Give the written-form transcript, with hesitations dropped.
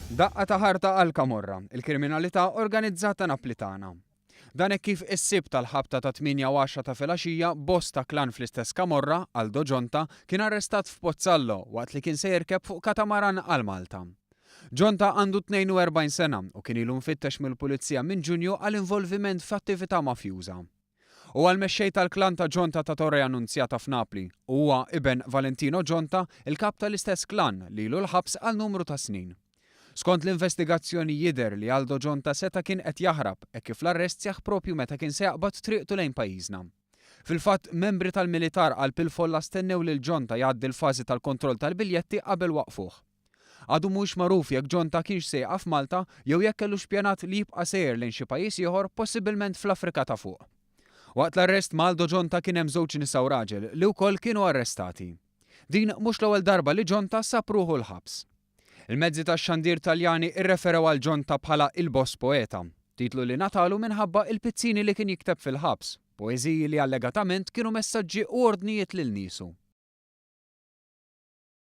Daqqa ta' ħarta għall-Camorra, il-kriminalità organizzata Naplitana. Dan hekk kif is-Sibt għall-ħabta ta' 8:10 ta' filgħaxija boss ta' klan fl-istess Camorra, Aldo Gionta, kien arrestat f'Pozzallo waqt li kien se jirkeb fuq katamaran għal Malta. Gionta għandu 42 sena u kien ilu mfittex mill-Pulizija minn Ġunju għal involviment f'attività mafjuża. Huwa l-mexxej tal-klan ta' Gionta ta' Torre Annunziata f'Napli u huwa iben Valentino Gionta, il-kap tal-istess klan li ilu l-ħabs għal numru ta' snin. Skont l-investigazzjoni jidher li Aldo Gionta seta' kien qed jaħrab hekk kif l-arrest seħħ proprju meta kien se jaqbad triqtu lejn pajjiżna. Fil-fatt, membri tal-militar qalb il-folla stennew lil Gionta jgħaddi l-fażi tal-kontroll tal-biljetti qabel waqqfuh. Għadu mhuwiex magħruf jekk Gionta kienx se jieqaf Malta jew jekk kellux pjanat li jibqa' sejjer lejn xi pajjiż ieħor possibbilment fl-Afrika ta' Fuq. Waqt l-arrest ma' Aldo Gionta kien hemm żewġ nisa u raġel li wkoll kienu arrestati. Din mhux l-ewwel darba li Gionta sab ruħu l-ħabs. Il-mezzi tax-xandir Taljani rreferew għal Gionta bħala il-Boss Poeta, titlu li ngħatalu minħabba il-pizzini li kien jikteb fil-ħabs, poeżiji li allegatament kienu messaġġi u ordnijiet lil niesu.